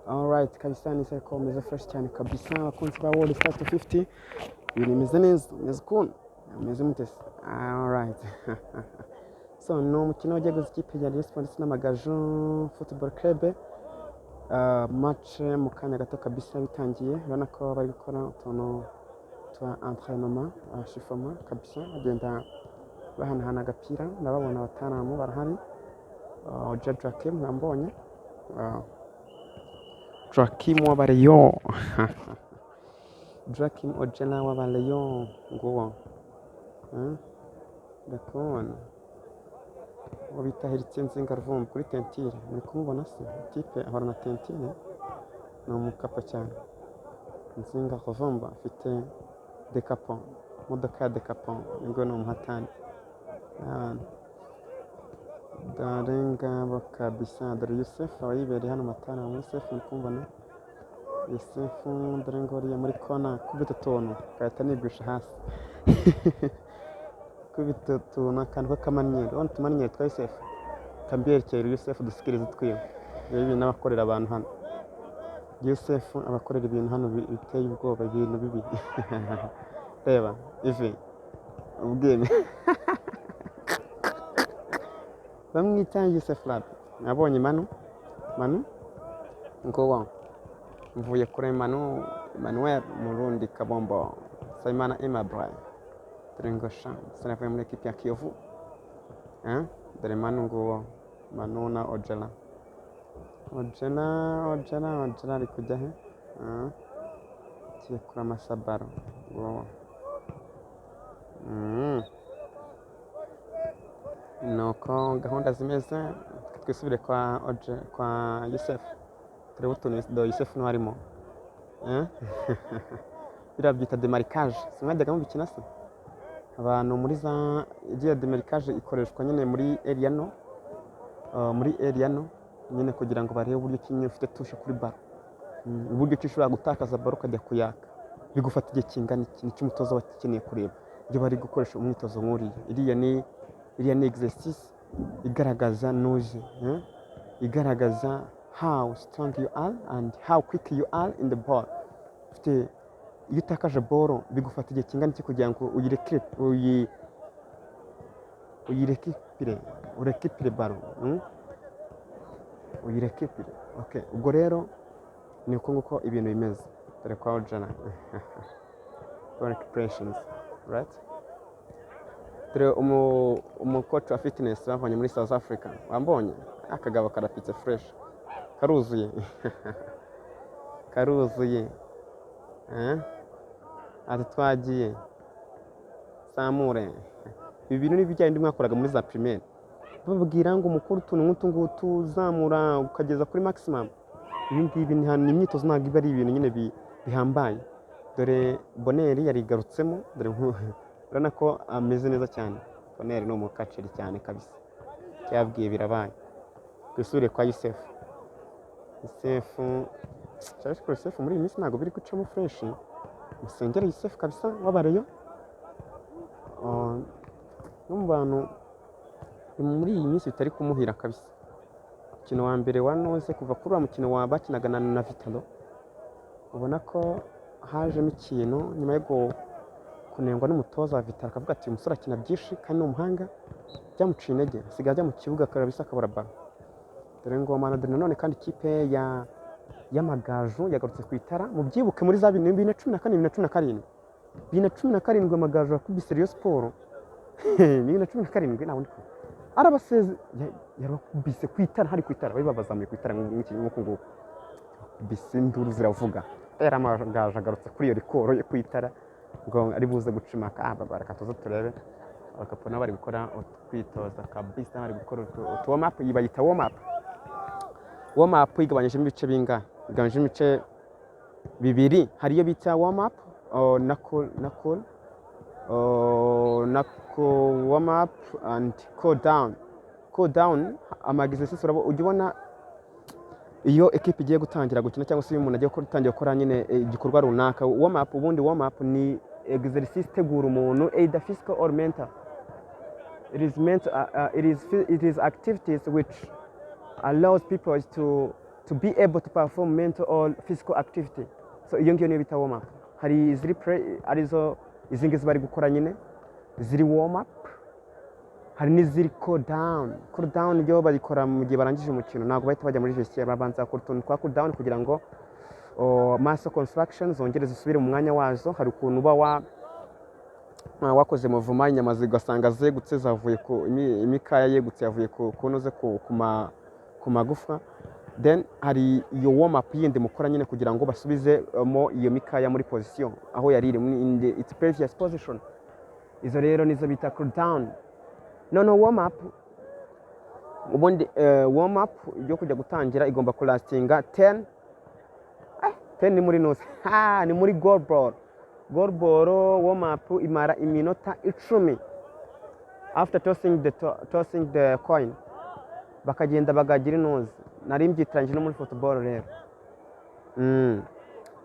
Alright, kabisa nizere ko meze fresh cyane kabisa, abakunzi ba World Star 250. Ibintu bimeze neza, bimeze ukuntu bimeze mutese. Alright, so ni umukino ugiye guza ikipe ya Rayon Sports ndetse n'Amagaju Football Club. Match mu kanya gato kabisa bitangiye. Urabona ko bari gukora utuntu twa entraînement, échauffement kabisa, bagenda bahanahana agapira. Ndababona abataramu barahari. Joakim mwambonye, Joakim w'Abareyo, Joakim Ojera w'Abareyo nguwo. Ndakubona uwo bita Heritier Nzinga Ruvumbu kuri tentire, muri kumubona se? Type ahorana tentire, ni umukapa cyane. Nzinga Ruvumbu afite dekapo, imodoka ya dekapo, nibwo ni umuhatani. Dore ngabo kabisa, dore Yusefu aba yibereye hano matara. Yusefu muri kumubona? Yusefu dore ngoriya muri kona, kubita utuntu gahita nigwisha hasi, kubita utuntu, akantu k'akamanyeri. Urabona utumanyeri twa Yusefu? Kamberekera Yusefu dusikirize twiwe. Reba ibintu aba akorera abantu hano. Yusefu abakorera ibintu hano biteye ubwoba, ibintu bibi. Reba ivi ubwenge bamwita Yusef Lab. Nabonye Manu, Manu nguwo, mvuye kuri Manu Emmanuel Murundi Kabombo Nsabimana Aimable. Dore ngo sha umusore avuye muri ekipi ya Kiyovu. Eh? Dore Manu nguwo, Manu na Ojera. Ojera, Ojera, Ojera ari kujya he? Ah, agiye kuramasa baro nguwo. Nuko gahunda zimeze. Twisubire kwa Oje, kwa Yusef, turebe utuntu do Yusef niwe arimo. Eh? Biriya byita démarquage, simwajyaga mubikina se abantu muri za iriya démarquage ikoreshwa nyine muri area no muri area no nyine kugira ngo barebe uburyo ki nyine ufite touche kuri ballon, uburyo ki ushobora gutakaza ballon ukajya kuyaka bigufata igihe kingana iki. Nicyo umutoza aba akeneye kureba iyo bari gukoresha umwitozo nk'uriya. Iriya ni exercice igaragaza nuze, eh? Igaragaza how strong you are and how quick you are in the ball. Ufite iyo utakaje ball bigufata igihe kingana iki kugira ngo uyirekire, uyirekipire, urekipire ballon, Uyirekipire. Okay, ubwo rero ni uko nguko ibintu bimeze. Dore kwa Ojana recuperations, right? Dore umukoci wa fitness bavanye muri South Africa, wambonye akagabo karapitse fresh, karuzuye, karuzuye, eh? Ati twagiye samure. Ibi bintu ni bijyanye mwakoraga muri za primaire, bababwira ngo mukore utuntu nk'utu ngutu, uzamura ukageza kuri maximum. Ibi ngibi ni imyitozo, ntabwo iba ari ibintu nyine bihambaye. Dore Boneri yarigarutsemo, dore urabona ko ameze neza cyane. Boneri ni umukaceri cyane kabisa, cyabwiye birabaye. Twisubire kwa Yusefu. Yusefu, ariko Yusefu muri iyi minsi ntabwo biri gucamo fresh. Musengere Yusefu kabisa w'Abareyo. No mu bantu muri iyi minsi bitari kumuhira kabisa. Umukino wa mbere wa noze, kuva kuri wa mukino wa bakinaga na Vitalo, ubona ko hajemo ikintu nyuma yo kunengwa n'umutoza wa Vitalo, akavuga ati: "Uyu musore akina byinshi kandi ni umuhanga." Byamuciye intege, asigaye ajya mu kibuga kabisa akabura ballon. Dore ngoma, dore nanone kandi ikipe ya y'Amagaju yagarutse ku itara. Mubyibuke muri za 2014, 2017, 2017, Amagaju yakubise Rayon Sport 2017, ntabwo ndi kumwe arabaseze, yarabakubise ku itara, hari ku itara, bari babazamuye ku itara nk'uku nguku, bakubise induru ziravuga. Rero Amagaju agarutse kuri iyo record yo ku itara ngo ari buze guca impaka. Ah, baba, reka tuze turebe abakapo nabo bari gukora kwitoza kabisa, bari gukora utu warm up. Iyi bayita warm up. Warm up igabanyijemo ibice bingahe? Igabanyijemo ibice bibiri. Hari iyo bita warm up, oh, na cool, na cool, oh, na cool warm up and cool down. Cool down, ama exercice ujya ubona iyo ekipe igiye gutangira gukina cyangwa se iyo umuntu agiye gutangira gukora nyine igikorwa runaka. Warm up, ubundi warm up ni exercice itegura umuntu, either physical or mental. It is meant it is activities which allows people to be able to perform mental or physical activity. So iyo ngiyo niyo bita warm up. Hari iziri play, arizo izi ngizi bari gukora nyine ziri warm up. Hari n'iziri cool down. Cool down yo bayikora mu gihe barangije umukino, ntabwo bahita bajya muri vestiaire, babanza gukora utuntu twa cool down kugira ngo muscle contraction zongere zisubire mu mwanya wazo. Hari ukuntu uba wakoze mouvement, inyama zigasanga zegutse, zavuye ku imikaya yegutse, yavuye ku kunoze ku magufa. Then hari iyo warm up yindi mukora nyine kugira ngo basubizemo iyo mikaya muri position aho yari iri in its previous position. Izo rero nizo bita cool down. Noneho warm up ubundi, warm up yo kujya gutangira igomba kulastinga 10, 10 ni muri nose, ha, ni muri goalball. Goalball warm up imara iminota 10 after tossing the coin, bakagenda bagagira inoze. Nari mbyitiranyije no muri football rero.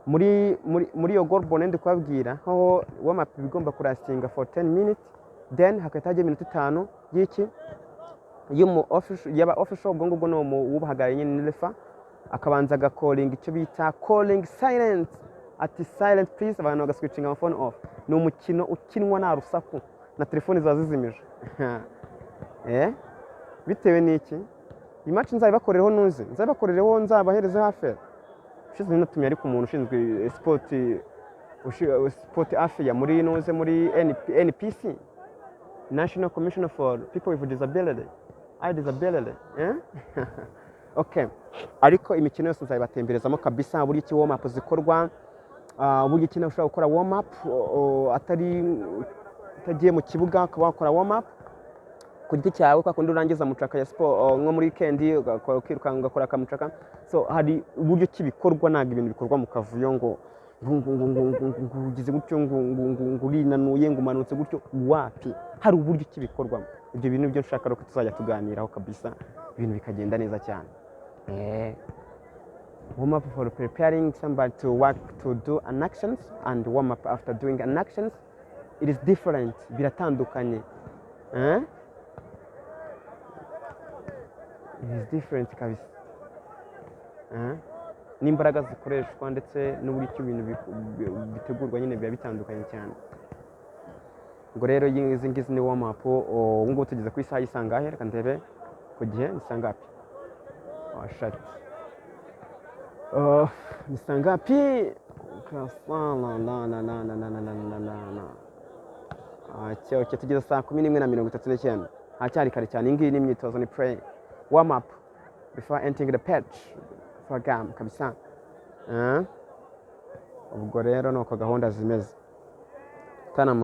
Muri iyo goalball ndi kubabwira aho warm up igomba kulastinga for 10 minutes, then hagahita hajya iminota 5 y'iki, y'umu official, yaba official. Ubwo ngubwo ni umu ubahagarariye nyine, ni refa, akabanza agacallinga icyo bita calling silent, ati "Silent please", abantu bagaswitchinga amafone off. Ni umukino ukinwa nta rusaku, na telefoni ziba zizimije. Bitewe n'iki? Iyi match nzayibakorereho, nuze nzayibakorereho, nzabaherezeho affaire. Ushize natumiye ariko umuntu ushinzwe sport affair muri nuze, muri NP, NPC, National Commission for People with Disability, I disability, eh? Okay, ariko imikino yose nzayibatemberezamo kabisa, uburyo ki warm up zikorwa, uburyo ki nawe ushobora gukora warm up atari utagiye mu kibuga, ukaba wakora warm up ku giti cyawe, kwa kundi urangiza mucaka ya siporo nko muri weekend, ugakora, ukirukanka, ugakora akamucaka. So hari uburyo ki bikorwa, ntabwo ibintu bikorwa mu kavuyo ngo ugize gutyo, ngo urinanuye, ngo umanutse gutyo. Wapi, hari uburyo ki bikorwamo. Ibyo bintu byo nshaka ko tuzajya tuganiraho kabisa, ibintu bikagenda neza cyane. Warm up for preparing somebody to work, to do an actions, and warm up after doing an actions, it is different, biratandukanye, eh? It is different kabisa, eh? N'imbaraga zikoreshwa ndetse n'uburyo ki ibintu bitegurwa nyine biba bitandukanye cyane. Ubwo rero izi ngizi ni warm up. Ubu ngubu tugeze ku isaha y'isangahe? Reka ndebe ku gihe ni sangapi. Oh, shit. Oh, ni sangapi? La la la la la la la la la la la. Cyo tugeze saa 11:39, haracyari kare cyane. Iyi ngiyi ni imyitozo, ni play warm up before entering the pitch for game kabisa. Ubwo rero ni uko gahunda zimeze. Tana.